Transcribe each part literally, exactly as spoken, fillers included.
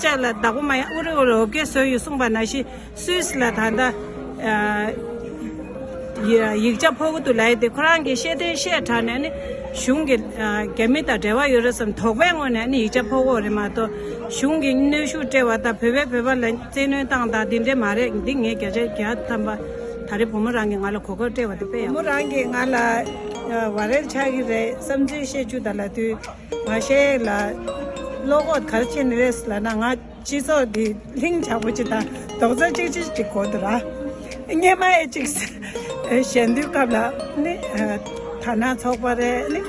ཅག་ལ་བདག་པོ་མ་ཡིན་ཨུ་རི་ཨུ་རི་ཨོ་གེ་བཟོས་ཡོད་གསུངས་པ་ནང་བཞིན་སུད་སི་ལ་ད་ལྟ་ཡིག་ཆ་ཕོག་གི་འདུག་ལབ་ཡོད་དེ། ཁོ་རང་གིས་བཤད་དོན་བཤད་དྲགས་ནས་ནི་གཞུང་གི་རྒྱ་མི་དང་འབྲེལ་བ་ཡོད་རེད་བསམ་དོགས་པའི་ངོས་ནས་ནི་ཡིག་ཆ་ཕོག་གི་རེད་མ་གཏོགས། གཞུང་གིས་གནོན་ཤུགས་སྤྲད་པ་དང་བོད་པས་བོད་པ་ལ་བཙན་གནོན་བཏང་དང་འདི་འདྲས་མ་རེད། འདི་ངས་བརྒྱ་ཆ་བརྒྱ་ཐམ་པ་ད་རེས་བུ་མོ་རང་གིས་ང་ལ་གོ་སྐབས་སྤྲད་པ་དེ་དཔེ་ཡག་པོ། བུ་མོ་རང་གིས་ང་ལ་ཝ་རེལ་ཆགས་ཀྱི་རེད་བསམ་ཚུལ་བཤད་རྒྱུ་དང་ལབ་དུས། ང་ཤེས་ལ་བློ་ཁོག་ག་རེ་བྱས་ནས་རེད་ལབ་ན། ང་སྤྱི་ཚོགས་འདི་ལྷིང་འཇགས་པོ་ཅིག་དང་རྡོག་རྩ་གཅིག་སྒྲིལ་ཅིག་དགོས་འདུག་ར། སྔོན་མ་ཡི་ཅིག་ཞལ་འདོན་སྐབས་ལ་ནི་དར་ནག་ཚོགས་པ་རེད་ནི།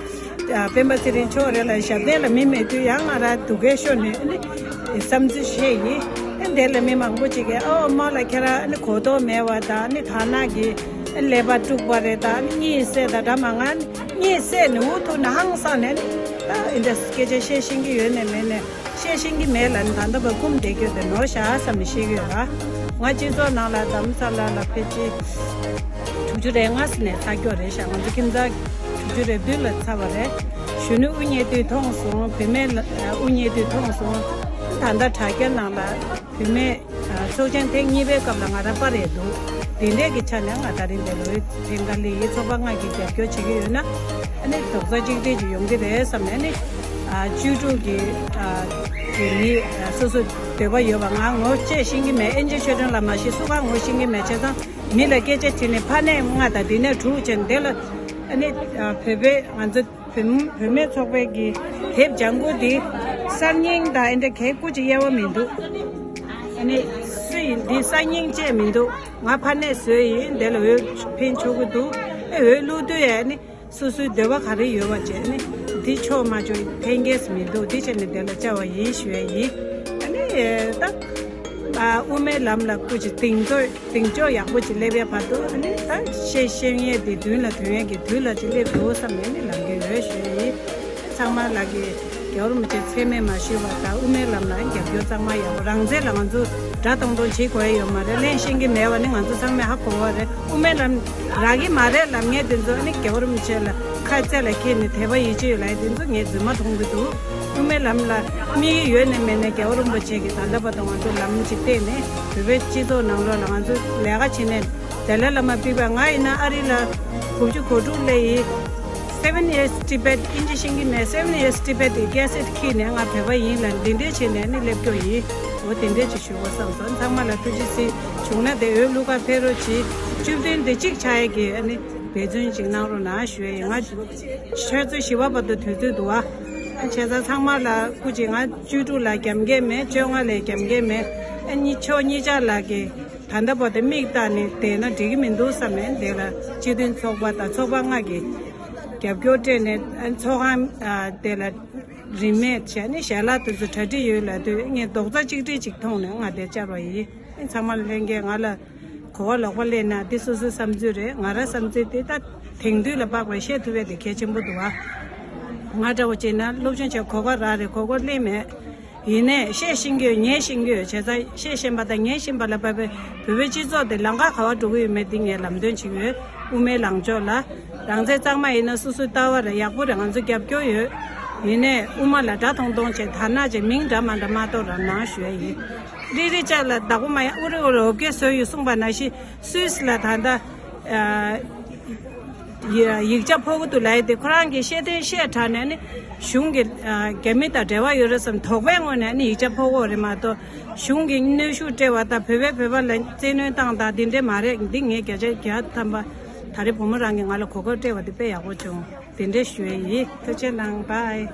སྤེན་པ་ཚེ་རིང་མཆོག་རེད་ལ་ཞབས་བརྟན་ལ་མི་མེད་དུས་ཡང་ང་རང་སྡུག་སྐད་ཤོར་ནས་ནི་བསམ་ཚུལ་བཤད་ཡིན། ཨ་དེ་ལ་མི་མང་པོ་ཅིག་གིས་ཨོ་མོ་ལ་ཁྱེད་རང་ནི་གོ་རྟོགས་མེད་པ་དང་ནི་དར་ནག་གི་ཀླད་པ་དཀྲུགས་པ་རེད་དང་ནི་གཉིད་སད་དང་འདྲ་མ་ང་གཉིད་སད་ནས་འུ་ཐུག་ནས་ཧང་སངས་ནས་ནི་ད་འདི་འདྲ་སྐད་ཆ་བཤད་ཤེས་ཀྱི་ཡོད་ནས་མེད་ནས། བཤད་ཤེས་ཀྱི་མེད་ལབ་ནས་ད་ལྟ་བར་སྐུམ་བསྡད་ཀྱི་ཡོད་དེ་ནོར་ཤག་བསམ་ནས་བཤད་ཀྱི་ཡོད་ར། ང་སྤྱི་ཚོགས་ནང་ལ་རྡ་རམ་ས་ལ་ལ་ཕལ་ཆེར་དྲུག་ཅུ་རེ་ལྔ་ཙམ་ནས་ཚར་ཀྱོག་རེད་ཤག་ང་ཚོ་ཁྱིམ་ཚང་དྲུག་ཅུ་རེ་བདུན་ལ་ཚར་བ་རེད། གཞོན་ནུ་དབུ་བརྙེས་དུས་མཐོང་སོང་། བུད་མེད་ལ་དབུ་བརྙེས་དུས་མཐོང་སོང་། ད་ལྟ་དྲ་རྒྱ་ནང་ལ་བུད་མེད་ཚོགས་ཆེན་ཐེངས་གཉིས་པའི་སྐབས་ལ་ང་རང་པར་རེད་འདུག་དེ་འདྲས་ཀྱི་ཆ་ནས་ང་ད་རིང་འདིར་ལོ་ཡི་ཕེབས་འགའ་ལི་ཡི་ཚོགས་པ་ལྔ་གིས་རྒྱབ་སྐྱོར་བྱེད་ཀྱི་ཡོད་ན། ཨ་ནི་རྡོག་རྩ་གཅིག་སྒྲིལ་ཅིག་ཡོང་གི་རེད་བསམ་ནས་ནི། ཨ་བཅུ་དྲུག་གི་ཨ་གི་མི་ཨ་སོ་སོ་འདོད་པ་ཡོད་པ་ང་ངོ་བཅད་ཤེས་ཀྱི་མེད། ཨེན་ཅི་ཆོས་སྒྲོན་ལ་མ་གཞི་སུ་གང་ངོ་ཤེས་ཀྱི་མེད། བྱས་ཙང་མི་ལ་སྐད་ཆ་དྲིས་ནས་ཕར་ནས་ལྔ་དང་འདི་ནས་དྲུག་བྱས་ནས་འདི་ལ་ཨ་ནི་ཨ་བོད་པའི་ང་ཚོ་བོད་བོད་མི་ཚོགས་པའི་གི་དེབ་ལྗང་ཁུ་འདི་གསར་རྙིང་དང་ཨེ་འདྲ་གས་སྐུ་ཅིག་གཡར་བ་མི་འདུག་ཨ་ནི་སུ་ཡིན་འདི་གསར་རྙིང་བཅས་མི་འདུག་ང་ཕར་ནས་བཟོས་ཡིན། འདི་ལ་འོས་འཕེན་ཆོག་གི་འདུག་ཨེ་འོས་བླུག་དུས་ཨ་ནི། སོ་སོའི་འདོད་པ་ག་རེ་ཡོད་པ་བྱས་ནི་འདི་ཆོག་མ་ཆོག་ཕན་གྱི་མི་འདུག་འདི་བྱས་ནས་དེ་ལ་བཅར་བ་ཡིན་ཞུ་ཡ་ཡིན། ཨ་ནི་ད་ཨ་དབུ་མའི་ལམ་ལ་སྐུ་ཅིག་གདེང་ཚོད་གདེང་འཇོག་ཡག་པོ་ཅིག་སླེབས་ཡ་བར་དུ་ཨ་ནི་ད་བཤད་ཤེས་ཡས་དེ་མདུན་ལ་ཐོན་ཡས་ཀྱི་དུས་ལ་ཅིག་སླེབས་འགྲོ་བསམ་ནས་ནི་ལངས་ཀྱི་ཡོད་ཞུ་ཡ་ཡིན། ཚང་མ་ལ་གི་རྒྱལ་བ་རིན་པོ་ཆེ་མཚན་སྨད་མ་ཞུས་པ་དང་དབུ་མའི་ལམ་ལ་རྒྱབ་སྐྱོར་གཙང་མ་ཡག་པོ། རང་བཙན་ལ་ང་ཚོ་དགྲ་གཏོང་གཏོང་བྱེད་དགོས་ཡ་ཡོད་མ་རེད། གླེང་ཤེས་ཀྱི་མེད་པ་ནི་ང་ཚོ་ཚང་མས་ཧ་གོ་བ་རེད། དབུ་མའི་ལམ་རག་གི་མ་རེད་ལབ་མཁན་དེ་ཚོ་ནི་རྒྱལ་བ་རིན་པོ་ཆེ་ལ་ཁ་རྩེ་ལ་འཁྱེར་ནས་དད་པ་ཡིད་ཆེས་ཡོད་ལབ་ཡ་དེ་ཚོ་ངས་རྫུན་མ་མཐོང་གི་འདུག་དབུ་མའི་ལམ་ལ་དམིགས་ཡུལ་ཡོད་ནས་མེད་ནས་རྒྱལ་བ་རིན་པོ་ཆེ་གིས་ད་ལྟ་བར་དུ་ང་ཚོ་ལམ་ཅིག་བསྟན་ནས་བོད་པའི་སྤྱི་ཚོགས་ནང་ལོགས་ལ་ང་ཚོ་ལས་ཀ་བྱེད་ནས། དཱ་ལའི་བླ་མ་པི་པ་ང་ཡིན་ན་ཨ་རི་ལ་དགུ་བཅུ་གོ་དྲུག་སླེབས་ཡིན། Seven Years Tibet ཨིན་ཇི་ཤེས་ཀྱི་མེད། Seven Years Tibet ཡི་ཀེ་སེཊ་ཁྱེར་ནས་ང་བོད་པ་ཡིན་ལབ་འདི་འདྲས་བྱས་ནས་ནི་སླེབས་ཀྱོག་ཡིན། འོ་དེ་འདྲས་ཅིག་ཞུ་དགོས་བསམ་སོང་། ཚང་མ་ལ་ཐུགས་རྗེ་གཟིགས། བྱུང་ན་དེ་འོས་བླུག་ག་ཕེབས་རོགས་གྱིས། བཅུ་བདུན་དེ་གཅིག་ཆགས་ཡས་ཀྱི་ཨ་ནི་འབད་བརྩོན་ཅིག་གནང་རོགས་གནང་ཞུ་ཡས་ཡིན། ང་ཆུ་ཚོད་བཞི་པ་བར་དུ་དུས་ཚོད་འདུག་ཨ། བྱས་ཙང་ཚང་མ་ལ་སྐུ་མཁྱེན། ང་བཅུ་དྲུག་ལ་རྒྱབ་འགལ་མེད། བཅོ་ལྔ་ལ་རྒྱབ་འགལ་མེད། ཨ་གཉིས་ཕྱོགས་གཉིས་ཆ་ལ་གི་ད་ལྟ་བར་དུ་མིག་བལྟས་ནས་བསྡད་ན་འགྲིག་གི་མི་འདུག་བསམ་ནས་འདི་ལ་སྤྱི་མཐུན་ཚོགས་པ་དང་ཚོགས་པ་ལྔ་གིས་རྒྱབ་སྐྱོར་སྤྲད་ནས་ཚོགས་ཁང་དེ་ལ་རིན་མེད་བྱས་ནས་ཞལ་ལག་དེ་ཚོ་གྲ་སྒྲིག་ཡོད་ལབ་དུས་ངས་རྡོག་རྩ་གཅིག་སྒྲིལ་ཅིག་མཐོང་ནས་ང་འདིར་བཅར་བ་ཡིན། ཚང་མ་ལྷན་རྒྱས་ང་ལ་གོ་བ་ལོག་པ་སླེབས་ན་འདི་སོ་སོའི་བསམ་ཚུལ་རེད། ང་རང་བསམ་ཚུལ་དེ་ད་དེང་དུས་ལ་དཔག་པའི་བཤད་ཐུབ་པ་དེ་གལ་ཆེན་པོ་འདུག་བ། ང་འདྲ་བོ་བྱས་ན་སློབ་སྦྱོང་བྱས་གོ་སྐབས་རག་རེད། གོ་སྐབས་སླེབས་མེད། ཡིན་ནའི་བཤད་ཤེས་ཀྱི་ཡོད། ཉན་ཤེས་ཀྱི་ཡོད། བྱས་ཙང་བཤད་ཤེས་པ་དང་ཉན་ཤེས་པ་ལ་བབས་པའི་བོད་པའི་སྤྱི་ཚོགས་དེ་ལམ་ཁ་ག་པར་འགྲོ་གི་ཡོད་མེད་འདི་ངས་ལམ་སྟོན་བྱེད་ཀྱི་ཡོད། དབུ་མའི་ལངས་ཕྱོགས་ལ་རང་བཙན་གཙང་མ་ཡིན་ན་སོ་སོའི་ལྟ་བ་རེད། ཡག་པོ་རེད། ང་ཚོ་རྒྱབ་སྐྱོར་ཡོད། ཡིན་ནའི་དབུ་མ་ལ་དགྲ་མཐོང་མཐོང་བྱས་དར་ནག་བྱས་མིང་འདྲ་མ་འདྲ་མ་གཏོགས་རང་སྣང་ཞུ་ཡ་ཡིན། རིག་རིག་ཅག་ལ་བདག་པོ་མ་ཡིན་ཨུ་རི་ཨུ་རི་ཨོ་གེ་བཟོས་ཡོད་གསུངས་པ་ནང་བཞིན་སུད་སི་ལ་ད་ལྟ་ཡིག་ཆ་ཕོག་གི་འདུག་ལབ་ཡ་དེ་ཁོ་རང་གིས་བཤད་དོན་བཤད་དྲགས་ནས་ནི་གཞུང་གི་རྒྱ་མི་དང་འབྲེལ་བ་ཡོད་རེད་བསམ་དོགས་པའི་ངོས་ནས་ནི་ཡིག་ཆ་ཕོག་གི་རེད་མ་གཏོགས་གཞུང་གིས་གནོན་ཤུགས་སྤྲད་པ་དང་བོད་པས་བོད་པ་ལ་བཙན་གནོན་བཏང་དང་འདི་འདྲས་མ་རེད། འདི་ངས་བརྒྱ་ཆ་བརྒྱ་ཐམ་པ་ད་རེས་བུ་མོ་རང་གིས་ང་ལ་གོ་སྐབས་སྤྲད་པ་དེ་དཔེ་ཡག་པོ་བྱུང་། དེ་འདྲས་ཞུ་ཡ་ཡིན། ཐུགས་རྗེ་གནང་། བྷའི།